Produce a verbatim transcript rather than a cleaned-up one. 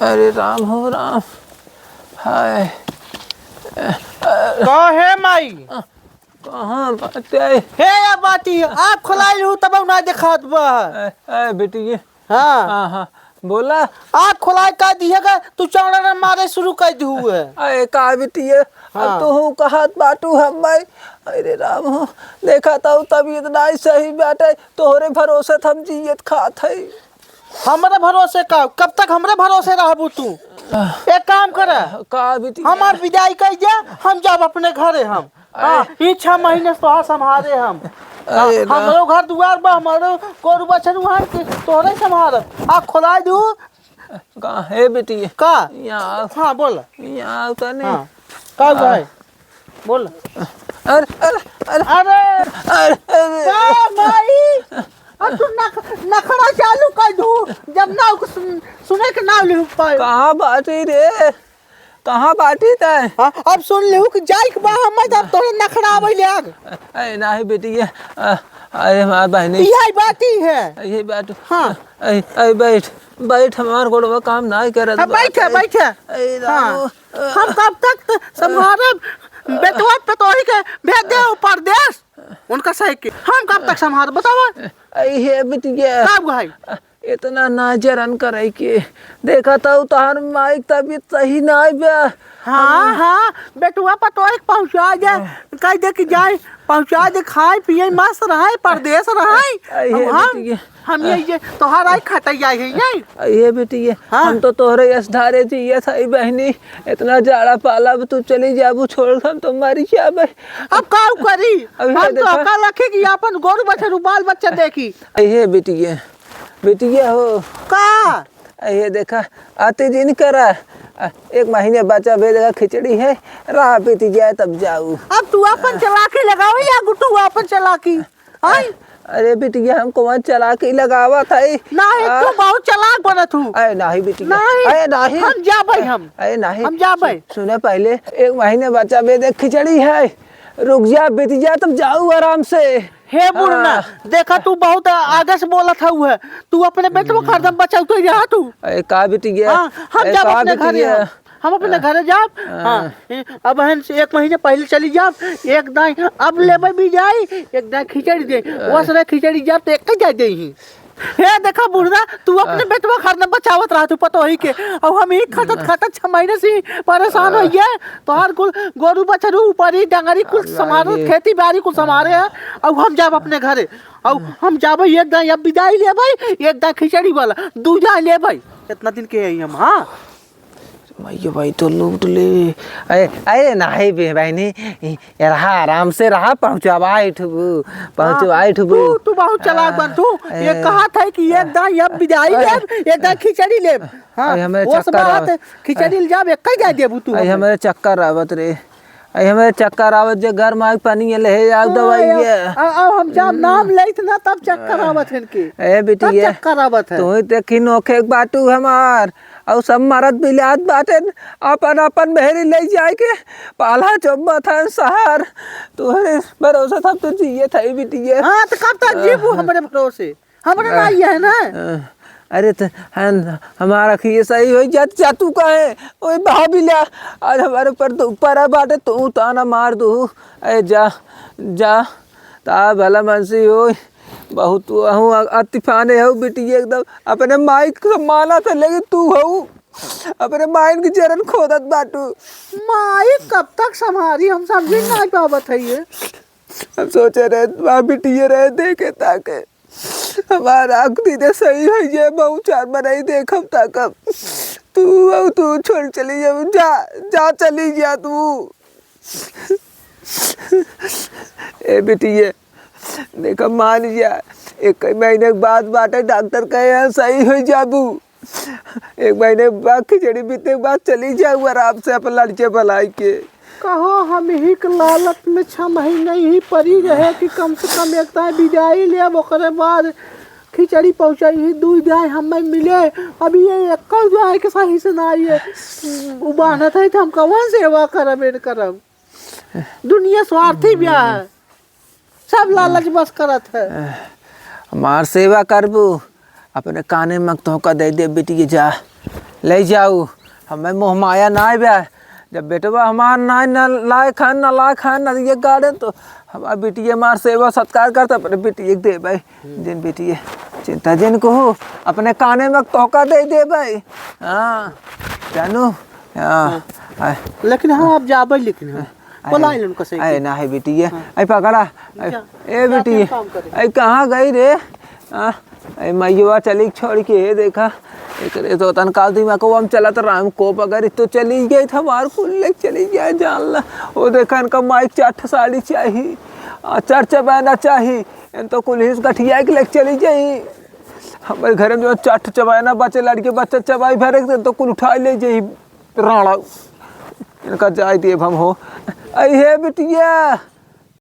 अरे राम हो राम। हाय। का हे माई? कहाँ बाटे? हे या बाटी, आँख खोलाई लहू तब ना देखात बा। ए, ए, बेटी ये। हाँ। हाँ, हाँ, बोला। आँख खोलाई का दिहेगा, तू चौड़ा मारे शुरू कर दिहू है। अरे का बेटी ये? हाँ। अब तो हूँ कहत बाटू हम भाई। अरे राम हो, देखा तो तबीयत नाई सही बाटे, तोहरे भरोसे त हम जियत खात है। हमरे भरोसे का? कब तक हमरे भरोसे रहबू तू? एक काम कर, का बेटी? हमार विदाई कर जा, हम जाब अपने घरे हम। अरे। हाँ, ई छह महीने से तोहार संभारे हम। अरे हाँ, ना। हमरो घर दुआर बा, हमरो गोरू बछरू है कि तोहरे संभारब। आ खोलाई दू। का हे बेटी? का? यहाँ आओ। हाँ, बोल। यहाँ आओ तनी। हाँ, का हुआ है? बोल। अरे, अरे, अरे। अरे। अरे, अरे। का भाई? अब तू नख-, नखड़ा चालू कर दू, जब ना सुन-, सुने के नाम ले पाए। कहाँ बाटी रे? कहाँ बाटी तै? हाँ, अब सुन लेहू कि जाइक बा, हम तब तोरे नखड़ा आवे ले आग। अरे नाही बेटी, ये, अ, अरे हमार बहनी। यही बाटी है। यही बाटी। हाँ। अरे, अरे बैठ, बैठ, हमार गोड़वा काम नाही करत अब बा। बैठ, बैठ। अरे राम। हाँ। हम कब तक त-, संभारब? बेटवा पतोही के भेज दे उ परदेस। उनका सही के हम कब तक संभारब, बतावा? अरे हे बेटिया। का भाई? इतना ना जरन करे के। देखा तो तोहार माई के तबीयत सही नाई बा। हाँ, हम हाँ, बेटवा पतोह के पहुँचा दे, हाँ। कह दे कि जाए, पहुँचा दे, खाए पिए मस्त रहे, परदेस रहे। आई अब है हम, बेटी ये। हम ये, ये तोहार आई खटै जाए है, ये। आई है बेटी ये। हाँ। हम तो तोहरे यस धारे जियत हई बहनी, इतना जाड़ा पाला अब तू चली जाबू छोड़ के हम तो मरी जाबे। अब का करी? अब ये हम तो देखा। अकल रखी कि अपन गोरू बछरू बाल बच्चा देखी। आई है बेटी ये। बेटिया हो। का? ये देखा, अति जिन करा। आ, एक महीने बचा बे, देखा खिचड़ी है, राह बीत जाए तब जाऊ। अब तू अपन चलाकी लगाओ या गुटू अपन चलाकी? हैं? अरे बिटिया, हम कौन चलाकी लगावत है? नहीं, आ। तू बहुत चलाक बनत हूँ। अरे नहीं बिटिया, नहीं, अरे नहीं। हम जाबै हम। अरे नहीं। हम जाबै। सु-, सुने पहले, एक महीने बचा बे, देख खिचड़ी है, रुक जा, बीत जा तब जाऊ आराम से। हे बुढ़ना, हाँ। देखा तू बहुत आगे से बोलत हऊ है, तू अपने बेटवा का हरदम बचावत रहा तू। अरे का बिटिया? हाँ, हम अरे जाब का अपने घरे बिटिया? हम, हम अपने घरे जाब। हाँ। हाँ, ए, अब हन से एक महीने पहले चली जाब, एक दाई अब लेबे भी जाई, एक दाई खिचड़ी दे, हाँ। वस रहे खिचड़ी जाब तो एक ही जाए दे ही। हे देखा बुढ़ना, तू अपने हाँ। बेटवा का हरदम बचावत रहा तू पतोही के, अब हम ही खटत हाँ। खटत छह महीने से परेशान हाँ। होइए, तोहार कुल गोरू बछरू ऊपरी डंगरी कुल अल्लाह संभारे, ये। खेती बाड़ी कुल संभारे है। अब हम जाब अपने घरे, अब हम जाबै एक दाई अब बिदाई लेबै, एक दाई खिचड़ी वाला, दू दाई लेबै। इतना दिन के है हम, हाँ। मैया भाई तो लूट ले। अरे, अरे नाही बे बहनी, ई, रहा आराम से रहा, पहुँचवाई ठुबू, पहुँचवाई हाँ, ठुबू। तू, तू बहुत चलाक बन तू। ये आ, कहा था कि एक दाई अब बिदाई अरे, लेब, एक दाई खिचड़ी लेब। हाँ, अरे, हमें वो सब चक्कर बात आवत। है, खिचड़ी ले जाब, एक कह जा देबू तू अरे, हमें। हमें चक्कर आवत रे। अरे हमरे चक्कर आवत जे घर में आग पानी ये ले आओ हाँ, दवाई आओ, ये। आओ, आओ, हम जब नाम लेत ना तब चक्कर आवत है इनके। ए बिटिया, तब चक्कर आवत है। तू ही देखी नोखे के बाटू हमार, और सब मरद बिलात बाटेन, अपन अपन बहरी ले जाए के पाला चुम्बत है सहार। तोहरे भरोसा सब तो जिए था बिटिया। हाँ, तो कब तक जीबू हमरे भरोसे? हमरा ना आ, ये है ना। आ, अरे त हम, हमार अखिए सही होइ जात, जा तू काहे ओए भाभी ला, आज हमारे ऊपर तो ऊपर आ बाटे, तू ताना मार दू। अरे जा, जा, ता भला मनसी होई, बहुत तू अहू अ-, अति फाने हो बिटिया, एकदम अपने माई के माना था, लेकिन तू हो अपने माइन के जरन खोदत बाटू। माई कब तक संभारी, हम समझे ना पावत है ये। हम सोचे रहे, वहाँ बिटिया रहे, देखे ताके। हमार आँख दीदे सही होइ जाए, बहु चार बनाई देखब ताकब। तू, अब तू छोड़ चली जा, जा, जा चली जा तू। ए बिटिया, देखा मान जा, एक महीने के बाद बाटे, डॉक्टर कहे हैं सही होइ जाबू। एक महीने बाद खिचड़ी बीते के बाद चली जाऊ आराम से अपन लड़के भलाई के। कहो हम ही के लालच में छह महीने ही पड़ी रहे कि कम से कम एक दाई बिदाई लेब, ओकरे बाद खिचड़ी पहुँचाई ही, दुई दाई हमें मिले। अभी ये एक दाई के सही से ना आइए, उ बान्हत है तो हम कवन सेवा करब, एन करब? दुनिया स्वार्थी ब्याह है। सब लालच बस करत है। हमार सेवा करबू, अपने काने में तोहका दे दे बिटिया, जा, ले जाऊ, हमें मोह माया नाहीं बा। जब बेटवा हमार नाहीं, ना लायक है, ना लायक है, ना ये गार्डन, तो हमार बिटिया हमार सेवा सत्कार करता, अपने बिटिया के देबै। जिन बिटिया, चिंता जिन कहू, अपने काने में तोहका दे देबै। हाँ, जानू, हाँ, हाँ। आ, लेकिन हाँ, आप जाबै, लेकिन हाँ। अरे, बोला इलन को सही अरे, के। ना है बिटिया, हाँ। अरे, पकड़ा, अरे, जा, ए जा, बिटिया, अपन काम करे। अरे, कहाँ गई रे? हाँ, अरे, मैया चली छोड़ के, हे देखा, एकरे तो तन काल दिमाग को हम चलत राम को बगैर तो चली गई था, हमार कुल ले चली गई, जान ला। वो देखा, इनका माइक चार ठे साड़ी चाही, आ, चार चबैना चाही, इन तो कुल हिस गठिया के ले चली जाई। हमारे घर में जो चार ठे चबैना बचे, लड़के बच्चे चबाई भरे, तो कुल उठा ले जाई। राणा, इनका जाए देब हम हो। अरे हे बिटिया,